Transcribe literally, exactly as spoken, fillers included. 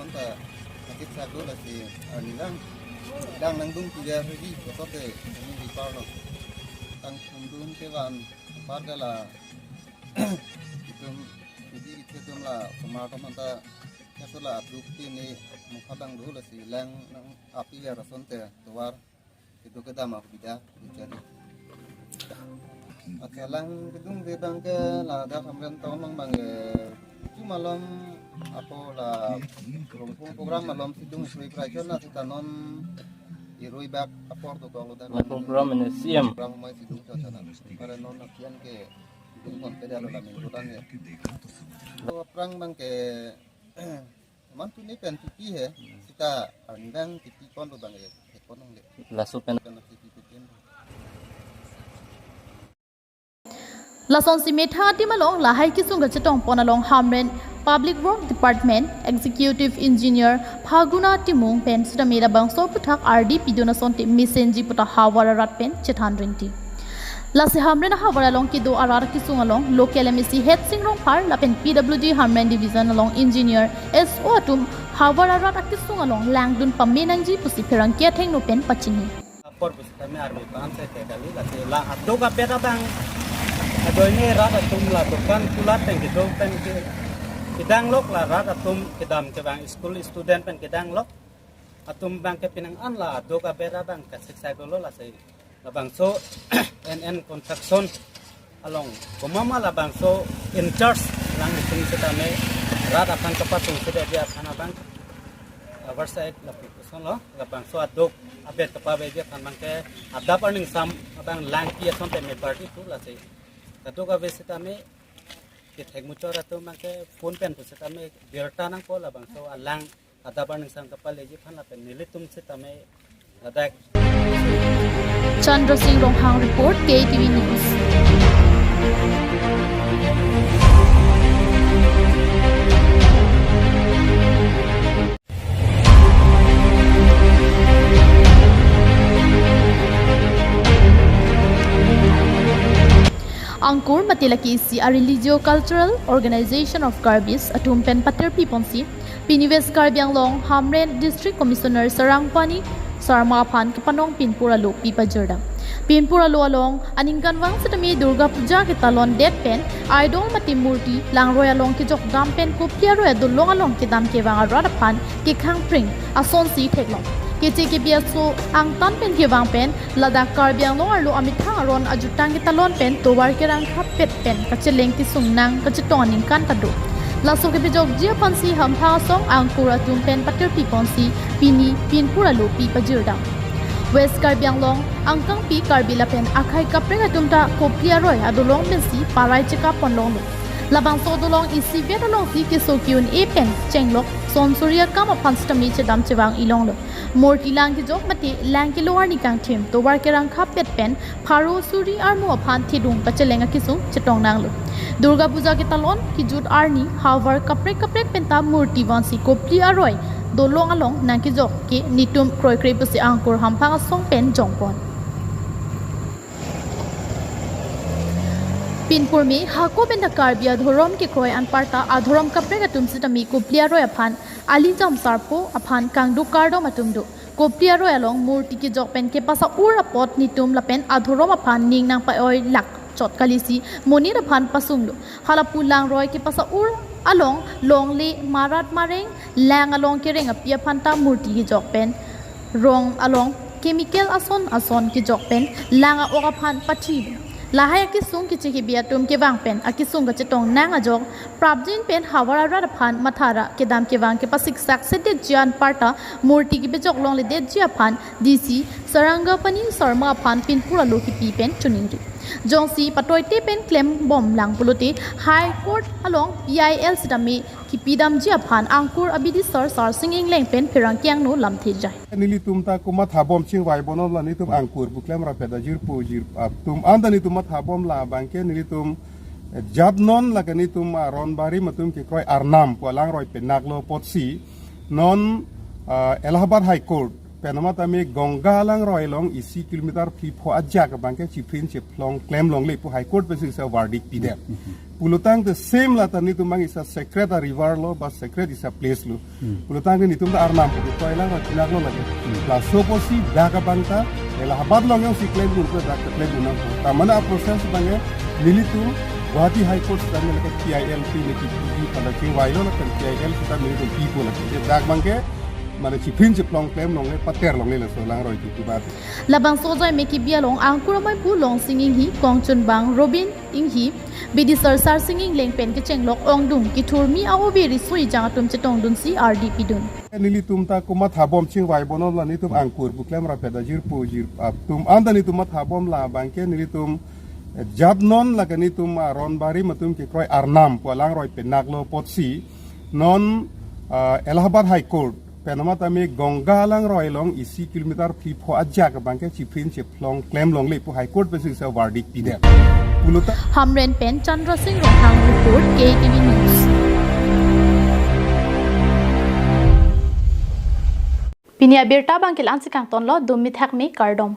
man ta sakit sak do, lasi arni lang. Dang nangdung tiga hari kotote ini di parlo. Tang kumdun kevan par gala Itum, jadi itum la kemar teman ta, ya, so la aduk ti ne mukha dang dulu si lang nang api ya rason te tovar itu kedam aku bida jadi. Acha, lang kedung de bang ke ladak Hamren town mang bang ke, itu malom apo la rongpung program malom sidung sui prai chon na sita non irui bak apor tu kong lo dak. La program ini C M. Program mai sidung chon chon na. Para non apian ke dung kon peda lo la minggu tan ya. Lo prang bang ke man tu ni pen pipi he, sita arindang pipi kon lo bang ke, he kon nang le. Laso pen. Pen pipi pipi. Lason si methang atim along lahai kesung kachetong pon along Hamren Public Work Department Executive Engineer Phaguna Timung pen sitame labangso aputhak ardi pidun asonte mesenji puta havar arat pen chethan rinti. Lasi Hamren ahavar along kedo arat kesung along local M A C Hetsing Rongphar lapen P W D Hamren Division along Engineer S O atum havar arat akesung along langdun pame nangji pusi pherangke athengno pen pachini. Apor pusitame army pan se te kali, lasi la aduk abet abang ajoine rat atum la dukan kulat pen kedo pen ke kedang lok, la rat atum kedam ke bang school student pen kedang lok atum bang ke pinang an la aduk abet abang kasik sai dolo, lasi labangso N N construction along komat ma labangso in charge lang itum sitame rat aphan kapasung sida dia aphan abang oversight lapu koson lo, labangso aduk abet kapaveji aphan bang ke adap arning sam abang lang pi asonte me party tu, lasi kaduk ave sitame kethek muchor atum bang ke phone pen pusitame birta nangpo, labangso alang adap arning sam kapaleji aphan lapen nelitum sitame ladak. Chandra Singh Ronghang report, K T V News. Angkur mate lake isi a Religio Cultural Organization of Karbis atum pen paterpi ponsi, pini West Karbi Anglong Hamren District Commissioner Sarangpani Sarma aphan kepanong pinpur alo pi pajirdam. Pinpur alo along aningkanvang sitame Durga Puja ketalon det pen idol mate murti langroi along kejok dam pen kopli aroi adolong along kedam kevang arat aphan kekhang pring asonsi theklong. Keche kebi aso angtan pen kevang pen ladak Karbi Anglong arlo amethang aron ajutang ketalon pen tovar kerang khapet pen kacheleng kesung nang kachetong aningkan ta do. Laso kepejokji aphansi hamphang asong angkur atum pen paterpi ponsi pini pinpur alo pi pajirdam. West Karbi Anglong angkangpi Karbi lapen akhei kaprek atum ta kopli aroi adolong pensi parai chekap ponlonglo. Labangso adolong isivet alongsi keso ki-un-e pen chenglok, son suri akam aphan sitame chedam chevang-i longlo. Murti lang kejok mate lang kelo arni kangthim tovar kerang khapet pen pharo suri armu aphan thedung kacheleng akesung chetong nanglo. Durga Puja ketalon kejut arni havar kaprek kaprek penta murti vansi kopli aroi dolong along nangkejok ke netum kroikre pusi angkur hamphang asong pen jongpon. Pinpur me hako penta Karbi adhorom kekroi anparta adhorom kaprek atum sitame kopli aroi aphan alijam sarpo aphan kangduk kardom atum do. Kopli aroi along murti kejok pen kepasa ur apot netum lapen adhorom aphan ning nangpa-oi lak chot kalisi monit aphan pasunglo. Halapu langroi kepasa ur along longle marat mareng lang along kereng api aphan ta murti kejok pen rong along chemical ason ason kejok pen lang a-ok aphan pathi. Lahai akesung keche kebi atum kevang pen akesung kachetong nang ajok prapjin pen havar arat aphan mathara kedam kevang kepasiksak sedetji anparta murti kepejok longledetji aphan D C Sarangapani Sarma aphan pinpur alo kipi pen choningri. Jongsi patoite pen klembom lang pulote High Court along P I L sitame kipidamji aphan angkur abidi sar Sarsing Engleng pen pherangke angno lamthe jai. Nelitum ta komat habom chingvai bonon la netum angkur pu klem rapet ajirpo jir atum anta netum mathabom la bangke nelitum, eh, jat non lake netum aron barim atum kekroi arnam pu alangroi penaklo apotsi non, ah, Allahabad High Court pen amat ame Ganga langroi along isi kilometer phli pho ajak bangke chiprin chiphlong klem longle pu High Court pensi isa verdict pidem. Pulotangte same lata netum bang isa sacred a river lo ba sacred isa place lo. Pulotangte netum ta arnam pu kroi lang ra tinaklo lake. Laso apotsi dak abang ta Allahabad along jongsi klem dun ko dak ta klem dun nang. Ta mane a process bangke nelitum Guwahati High Court sitame lake P I L P ne kipi pu hala chingvailo lapen P I L sitame nelitum pipo lake. Je dak abangke mane chiphin chiplong klemlongle paterlongle laso langroi kikibat. Labangso ajoine kibi along angkur amei pu Longsing Inghi, kongchunbang Robin Inghi, bidisar Sarsing Ingleng pen kechenglok ongdung kethurmi a-ove riso ejang atum chetongdunsi ardi pidun. Nelitum ta komat habom chingvai bonon la nelitum angkur pu klem rapet ajirpo ajirpo atum anta nelitum mathabom la abangke nelitum, eh, jat non lake nelitum aron barim atum kekroi arnam pu alangroi penaklo apotsi non, ah, Allahabad High Court pen amat tame Ganga langroi along isi kilometer phli pho ajak abangke chiphin chiplong klemlongle pu High Court pensi sa verdict pidet. Pulo ta Hamren pen Chandra Singh Ronghang report, K K V News. Pini abirta abangke la-ansi kangtonlo, dum mithak me, kardom.